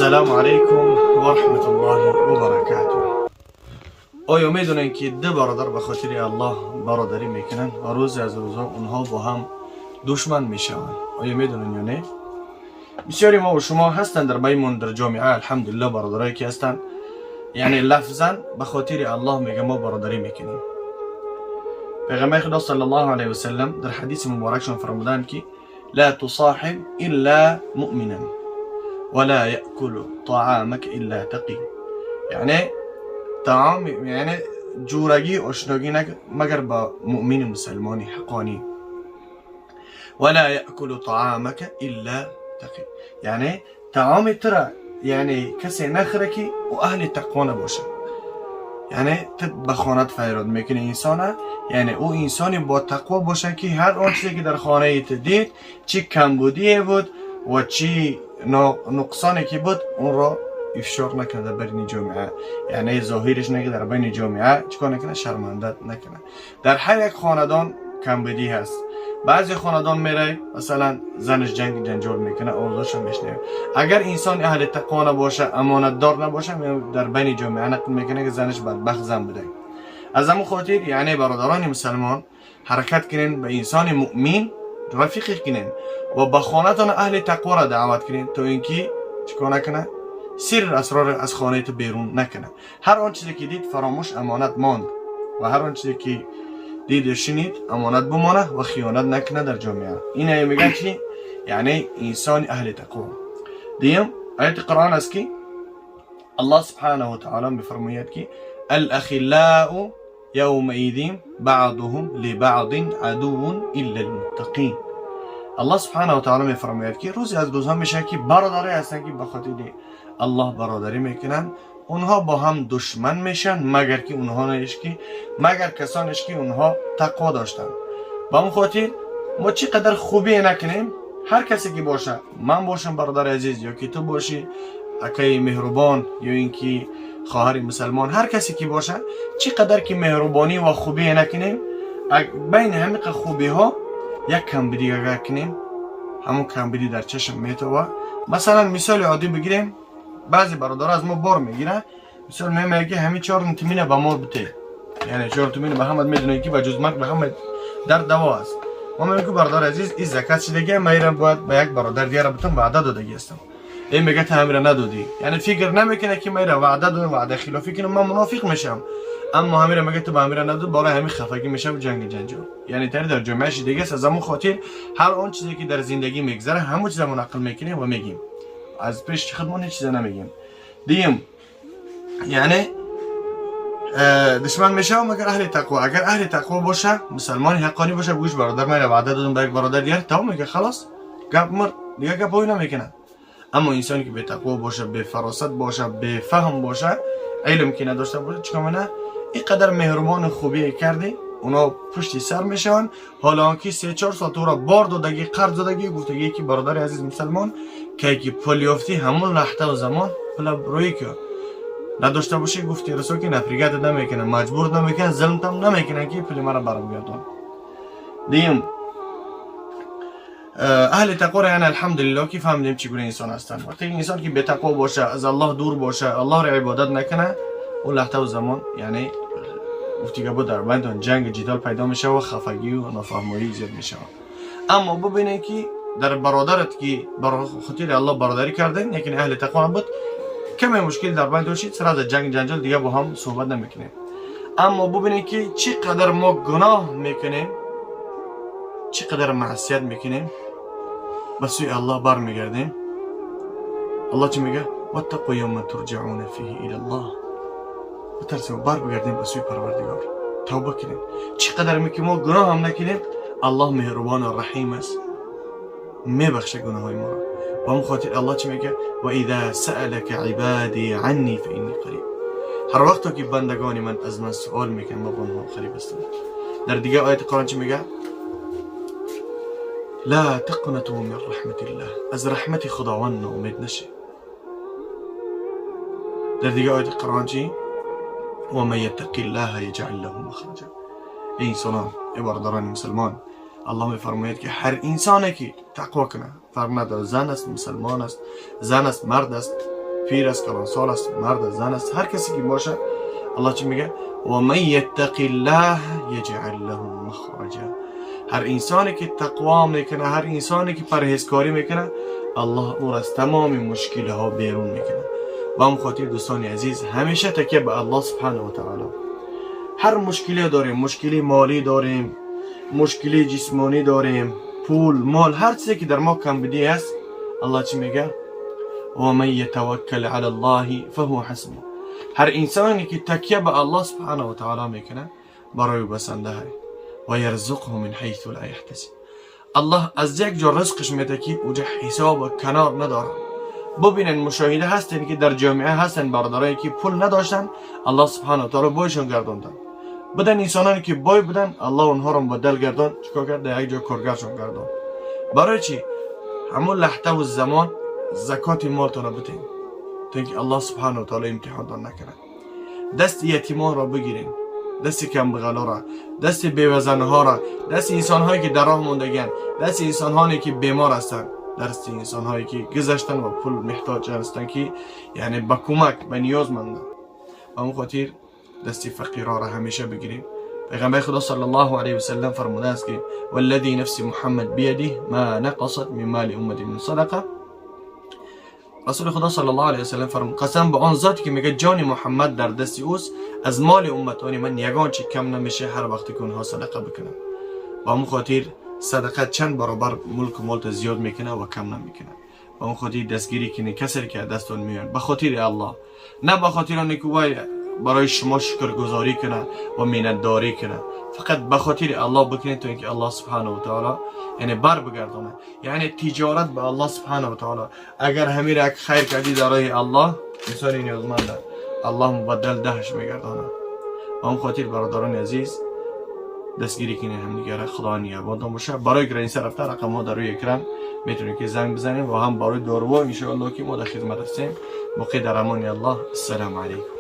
Ассалому алайкум ва раҳматуллоҳи ва баракатуҳ. Оё медонед, ки ду бародар ба хотири Аллоҳ бародарӣ мекунанд ва рӯзе аз рӯзҳо онҳо бо ҳам душман мешаванд? Оё медонед ё не? Бисёри мо ва шумо ҳастанд дар байнмон, дар ҷомеа, алҳамдулиллоҳ, бародарое ки ҳастанд, яъне лафзан ба хотири Аллоҳ мега мо бародарӣ мекунем. Пайғамбари Худо саллаллоҳу алайҳи васаллам дар ҳадиси муборакшон фармуданд, ки لا تصاحب إلا مؤمنا ولا يأكل طعامك إلا تقي. یعنی طعام، یعنی جورگی، آشناگی مگر با مؤمن مسلمانی حقانی. ولا يأكل طعامك إلا تقي، یعنی طعام ترا یعنی کسی نخوره که او اهل تقوا نباشه. یعنی تو به خانت فریاد میکنی انسانه، یعنی او انسانی با تقوا باشه که هر آن چیزی که در خانه تو دید، چی کمبودی بود و چی نقصانی که بود، اون را افشا نکنه در بین جامعه، یعنی ظاهرش نکنه در بین جامعه. چیکار نکنه؟ شرمنده نکنه. در هر یک خاندان کمبودی هست. بعضی خاندان میره، مثلا زنش جنگ جنجال میکنه، آوازش میشنوه. اگر انسان اهل تقوا نباشه، امانتدار نباشه، در بین جامعه نقل میکنه که زنش بدبخت زن بوده. از همون خاطر یعنی برادران مسلمان، حرکت کنین، به انسان مؤمن رفیق کنین و به خانهتان اهل تقوا را دعوت کنین تا اینکه چیکار نکنه؟ سر اسرار از خانه تو بیرون نکنه. هر آن چیزی که دید، فراموش، امانت ماند و هر آن چیزی که دید، شنید، امانت بمانه و خیانت نکنه در جامعه. این میگن چی؟ یعنی انسان اهل تقوا. دیم آیت قرآن است که الله سبحانه و تعالی میفرماید که الأخلاء يومئذ بعضهم لبعض عدو إلا المتقين. الله سبحانه و تعالی میفرماید که روزی از روزها میشه که برادرای هستن که به خاطر الله برادری میکنن، اونها با هم دشمن میشن، مگر که اونها نیش که مگر کسانش که اونها تقوا داشتن. با اون خاطر ما چقدر خوبی نکنیم، هر کسی که باشه، من باشم برادر عزیز یا که تو باشی اکای مهربان یا اینکه خواهر مسلمان، هر کسی که باشه، چقدر که مهربانی و خوبی نکنیم، بین همه خوبی ها یک کمبودی اگر کنیم، همون کمبودی در چشم میتوه. مثلا مثال عادی بگیریم، بعضی برادر از ما بار میگیره، مثال میگه که همین 4 تومینه به ما بده، یعنی 4 تومینه به همه میدونه که به جز من به همه در دوا است. ما میگم که برادر عزیز، این زکات شدگی، من ایران باید به یک برادر دیگه بتم، وعده دادگی هستم. این میگه تو همین ندادی. یعنی فکر نمیکنه که من وعده دادم، وعده خلافی کنم من منافق میشم. اما همین میگه تو به همین ندادی، برای همین خفگی میشه و جنگ جنجال. یعنی تری در جامعه دیگه است. از همون خاطر هر آن چیزی که در زندگی میگذره، همون چیزا ما نقل میکنیم و میگیم، از پیش خودمون هیچ چیز نمیگیم. دیم یعنی دشمن میشه مگر اهل تقوا. اگر اهل تقوا باشه، مسلمان حقانی باشه، گوش برادر، من وعده دادم به یک برادر دیگر، تمام، میگه خلاص، گپ مر، دیگه گپ نمیکنه. اما انسانی که بی تقوا باشه، بی فراست باشه، بی فهم باشه، علم که نداشته باشه، چیکار کنه؟ اینقدر مهربان خوبی کردی، اونا پشتی سر میشون، حالا که 3-4 سال تو را بار دادگی، قرض دادگی، گفتگی که برادر عزیز مسلمان، که پول یافتی، همون لحظه و زمان پول روی که نداشته باشی، گفتی رسو که نفریگت نمیکنه، مجبور نمیکنه، ظلم تم نمیکنه که پول مرا برمیگردون. دیم اهل تقوا یعنی الحمدلله که فهمیدیم چگونه انسان هستند. وقتی انسان که به تقوا باشه، از الله دور باشه، الله را عبادت نکنه، اون لحظه و زمان یعنی گفتی که در بین جنگ جدال پیدا میشه و خفگی و نافرمایی زیاد میشه. اما ببینید که در برادرت که برای خاطر الله برادری کردن، لیکن اهل تقوا نبود، کمی مشکل در بین داشتید، سر از جنگ جنجال دیگه با هم صحبت نمیکنیم. اما ببینید که چقدر ما گناه میکنیم، چقدر معصیت میکنیم، به سوی الله برمیگردیم. الله چی میگه؟ واتقوا یوما ترجعون فیه الی الله. بترسیم، بر بگردیم به سوی پروردگار، توبه کنیم. چقدر که ما گناه هم نکنیم، الله مهربان و رحیم است، میبخشه گناه های ما را. و هم خاطر الله چی میگه؟ و اذا سألك عبادی عني فإني قریب. هر وقت که بندگان من از من سوال میکنن، ما با آنها قریب هستم. در دیگه آیت قرآن چی میگه؟ لا تقنطوا من رحمت الله. از رحمت خداوند ناامید نشی. در دیگه آیت قرآن چی؟ و من يتق الله يجعل له مخرجا. ای انسانان، ای برادران مسلمان، الله میفرماید که هر انسانی که تقوا کنه، فرق نداره زن است، مسلمان است، زن است، مرد است. پیر است، کلانسال است، مرد است، زن است، هر کسی که باشه، الله چی میگه؟ و من یتق الله یجعل له مخرجا. هر انسانی که تقوا میکنه، هر انسانی که پرهیزکاری میکنه، الله او را از تمام مشکل ها بیرون میکنه. و هم خاطر دوستان عزیز، همیشه تکیه به الله سبحانه و تعالی. هر مشکلی داریم، مشکلی مالی داریم، مشکلی جسمانی داریم، پول، مال، هر چیزی که در ما کم است، الله چی میگه؟ و من یتوکل علی الله فهو حسبه. هر انسانی که تکیه به الله سبحانه و تعالی میکنه، برای بسنده های و یرزقه من حیث لا یحتسب. الله از یک جا رزقش میده که اوجا حساب و کنار نداره. ببینن، مشاهده هستن که در جامعه هستن برادرایی که پول نداشتن، الله سبحانه و تعالی بایشون گردوندن. بودن انسانانی که بای بودن، الله اونها رو بدل گردان. چیکار کرد؟ در یک جا کارگرشون گردان. برای چی؟ همون لحظه و زمان زکات مالتون رو بتین تا اینکه الله سبحانه و تعالی امتحان نکنه. دست یتیمان را بگیرین، دست کمبغلا را، دست بیوزنها را، دست انسان هایی که در راه موندگن، دست انسان هایی که بیمار هستند، دست انسان هایی که گذشتن و پول محتاج هستند که یعنی به کمک به نیاز مندن. و اون خاطر دست فقیرها را همیشه بگیریم. پیغمبر خدا صلی الله علیه و سلم فرموده است که والذی نفس محمد بیده ما نقصت من مال امتی من صدقه. رسول خدا صلی الله علیه و سلم فرمود: قسم به آن ذاتی که میگه جان محمد در دست اوست، از مال امتان من یگان چی کم نمیشه هر وقتی که اونها صدقه بکنن. با اون خاطر صدقه چند برابر ملک و مالت زیاد میکنه و کم نمیکنه. با اون خاطر دستگیری کنی کسی که دستون میان، به خاطر الله، نه به خاطر آن که وای برای شما شکرگزاری کنه و منتداری کنه. فقط به خاطر الله بکنید تا اینکه الله سبحانه و تعالی یعنی بر بگردانه. یعنی تجارت به الله سبحانه و تعالی. اگر همین یک خیر کردی در راه الله، انسان نیازمنده، الله مبدل دهش میگردانه. و اون خاطر برادران عزیز، دستگیری کنید همدیگه. خدا نگهبانتون باشه. برای گرینسه رفته رقم ها در روی اکران، میتونید که زنگ بزنیم و هم برای دارو ان که ما در خدمت هستیم. باقی در امان الله. السلام علیکم.